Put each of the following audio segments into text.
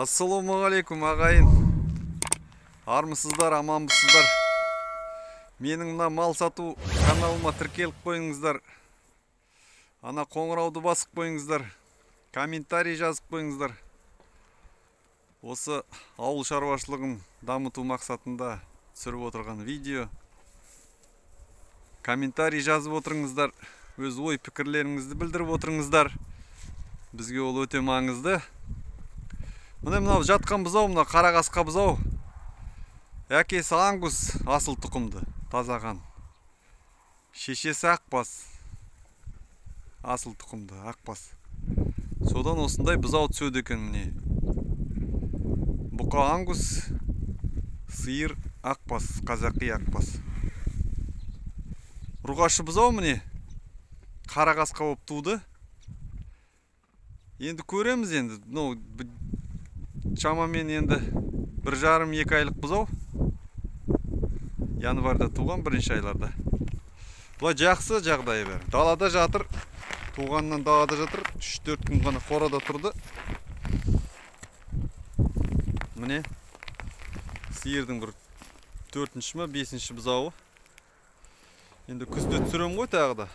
Ассалаумағалейкум ағайын. Армысыздар, аманбысыздар? Менің мына мал сату каналыма тіркеліп қойыңыздар. Ана қоңырауды басып қойыңыздар. Комментарий жазып қойыңыздар. Осы ауыл шаруашылығын дамыту мақсатында түсіріп отырған видео. Комментарий жазып отырыңыздар. Өз ой пікірлеріңізді білдіріп отырыңыздар. Бізге ол өте маңызды. Міне мынау жатқан бұзау, мына қара қасқа бұзау. Әкесі ангус, асыл тұқымды, таза қан. Шешесі ақбас, асыл тұқымды, ақбас. Содан осындай бұзау түседі екен міне. Бұқа ангус, сиыр ақбас, қазақи ақбас. Ұрғашы бұзау міне қара қасқа болып туды. Енді көреміз енді, мынау шамамен енді 1,5-2 айлық бұзау. Январьда туған, бірінші айларда. Бұлай жақсы жағдайы бәрі. Далада жатыр. Туғаннан далада жатыр. 3-4 күн ғана қорада тұрды. Міне сиырдың бір 4-ші ме, 5-ші бұзауы. Енді күзде түсірем ғой тағы да.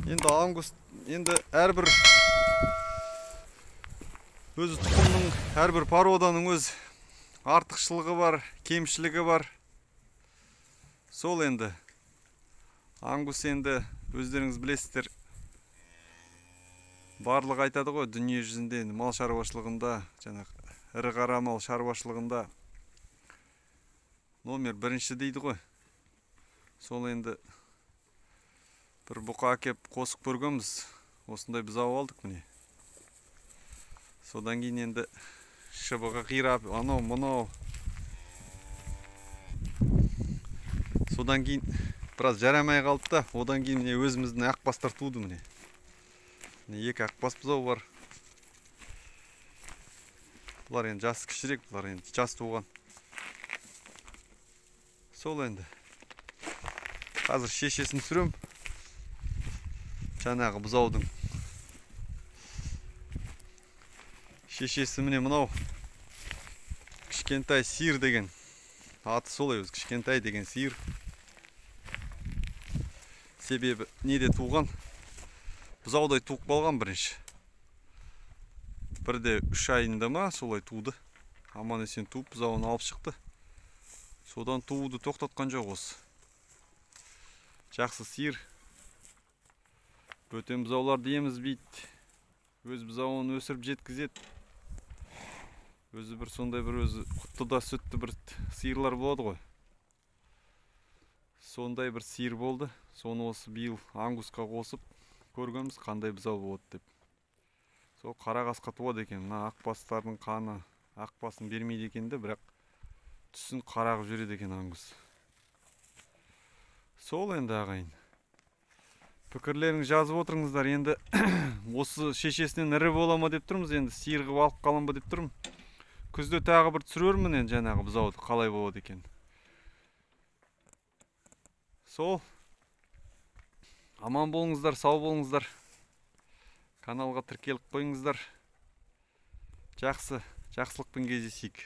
Енді ангус, енді әрбір өзі тұқымның, әрбір породаның өз артықшылығы бар, кемшілігі бар. Сол енді ангус енді өздеріңіз білесіздер. Барлығы айтады ғой, дүние жүзінде енді мал шаруашылығында, жаңағы ірі қара мал шаруашылығында номер бірінші дейді ғой. Сол енді бір бұқа әкеп қосып көргенбіз. Осындай бұзау алдық міне. Содан кейін енді шыбығы қирап, анау мынау. Содан кейін біраз жарамай қалды да, одан кейін міне өзіміздің ақбастар туды міне. Міне 2 ақбас бұзау бар. Бұлар енді жасы кішірек, бұлар енді жас туған. Сол енді. Қазір шешесін түсірем. Жаңағы бұзаудың. Шешесі міне мынау кішкентай сиыр деген. Аты солай өзі, кішкентай деген сиыр. Себебі неде туған? Бұзаудай туып қалған бірінші. Бірде 3 айында ма солай туды. Аман есен туып бұзауын алып шықты. Содан тууды тоқтатқан жоқ осы. Жақсы сиыр. Бөтен бұзауларды емізбейді. Өз бұзауын өсіріп жеткізеді. Өзі бір сондай бір өзі құтты да сүтті бір сиырлар болады ғой. Сондай бір сиыр болды. Соны осы биыл ангусқа қосып көргенбіз қандай бұзау болады деп. Сол қара қасқа туады екен. Мына ақбастардың қаны ақбасын бермейді екен де, бірақ түсін қара қылып жібереді екен ангус. Сол енді ағайын. Пікірлеріңізді жазып отырыңыздар. Енді осы шешесінен ірі бола ма деп тұрмыз. Енді сиыр қылып алып қалам ба деп тұрмын. Күзде тағы бір түсірермін енді жаңағы бұзауды қалай болады екен. Сол. Аман болыңыздар, сау болыңыздар. Каналға тіркеліп қойыңыздар. Жақсы, жақсылықпен кездесейік.